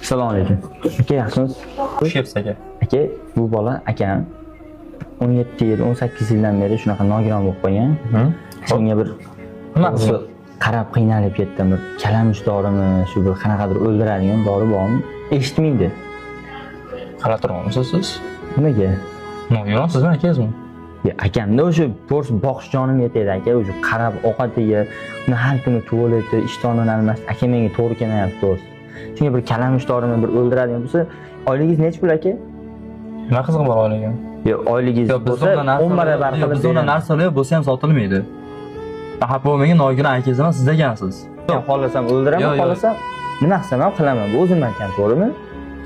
Assalomu alaykum. Aka, yaxshimisiz? Xush kelibsiz, aka. Aka, bu bola akam 17 yil, 18 yildan beri shunaqa nogiron bo'lib qolgan. Shunga bir Nima to'g'risi qilsin? Qarab qiynalib ketdim. Bir kalamush dorimi, shu bir qanaqadir o'ldiradigan dori bormi? Eshitmaydi. Qarab turganmisiz siz? Nimaga? Nogironsizmi, akangizmi? Ya, akamda o'sha to'g'risi boqish jonim yetadi, aka, o'sha qarab ovqatiga, uni har kuni tualeti, ishtonini almashib, aka, menga to'g'ri kelmayapti to'g'risi. Shunga bir kalamush dorini bir o'ldiradigan bo'lsa, oyligingiz necha pul, aka? Nima qizig'i bor oyligim? Yo, oyligingiz Yo'q, bo'lsa bizda undan 10 barobar narsa qilib bizda undan beramiz. narsalar yo'q, bo'lsa ham sotilmaydi. Xafa bo'lmang, nogiron akangiz emas, siz ekansiz. Men xohlasam o'ldiraman, Yo'q, yo'q. xohlasam nima qilsam ham qilaman. Bu o'zim akam, to'g'rimi?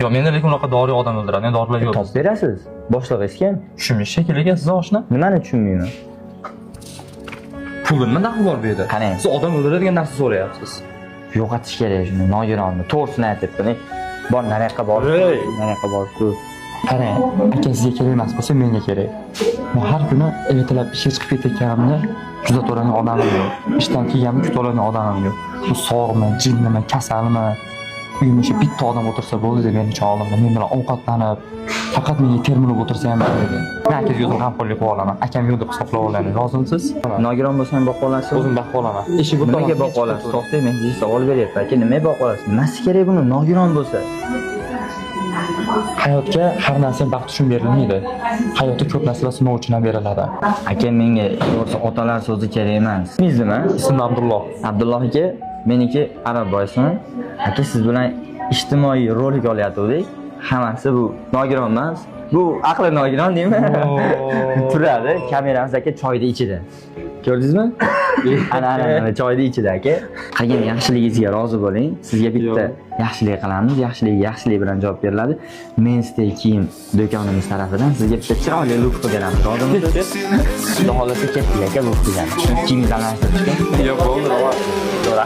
Yo'q, menda lekin unaqa dori odam o'ldiradi. Men dorilar yo'q. Topib berasiz. Boshlig'ingiz kim? Tushunmish shekilli aka, siz oshna. Nimani tushunmayman? Pulni nima daxli bor bu yerda? Qarang. Siz odam o'ldiradigan narsa so'rayapsiz. Yo'qotish kerak shuni, nogironni. To'g'risini aytyapman. Bor, nariyoqqa bor. Ey! Nariyoqqa bor. Tur. Qarang, aka, sizga kerak emas bo'lsa, menga kerak. Men har kuni ertalab ishga chiqib ketayotganimda kuzatib odamim yo'q. Ishdan kelganimda kutib oladigan odamim yo'q. Bu sog'mi, jinnimi, kasalmi? Uyimda o'sha bitta odam o'tirsa bo'ldi deb meni uchun oldimda men bilan ovqatlanib, faqat menga termilib o'tirsa ham bo'ladi. Men akangizga o'zim g'amxo'rlik qilib olaman. Akam yo'q deb hisoblab oladi. Rozimisiz? Nogiron bo'lsa ham boqib olasiz. O'zim boqib olaman. Eshik bu Nimaga tomonga boqib olasiz? To'xtang, men sizga savol beryapman, aka. Nimaga boqib olasiz? Nimasi kerak buni nogiron bo'lsa? Hayotga har narsa baxt uchun berilmaydi. Hayotda ko'p narsalar sinov uchun ham beriladi. Aka, menga to'g'risi otalar so'zi kerak emas. Ismingiz nima? Ismim Abdulloh. Abdulloh aka, meniki Arabboy ismim. Aka, siz bilan ijtimoiy rolik olyatgandik. Hammasi bu nogiron emas. Bu aqli nogiron deymi? Turadi, kameramiz, aka, choyni ichida. Ko'rdingizmi? Ana, ana, ana, choyni ichida, aka. Qilgan yaxshiligingizga rozi bo'ling. Sizga bitta yaxshilik qilamiz. Yaxshilik yaxshilik bilan javob beriladi. Menstey kiyim do'konimiz tarafidan sizga bitta chiroyli look qilib beramiz. Rozimisiz? Xudo xohlasa, ketdik, aka, look qilgan. Kiyimingizni almashtirishga. Yo'q, bo'ldi. To'g'ri.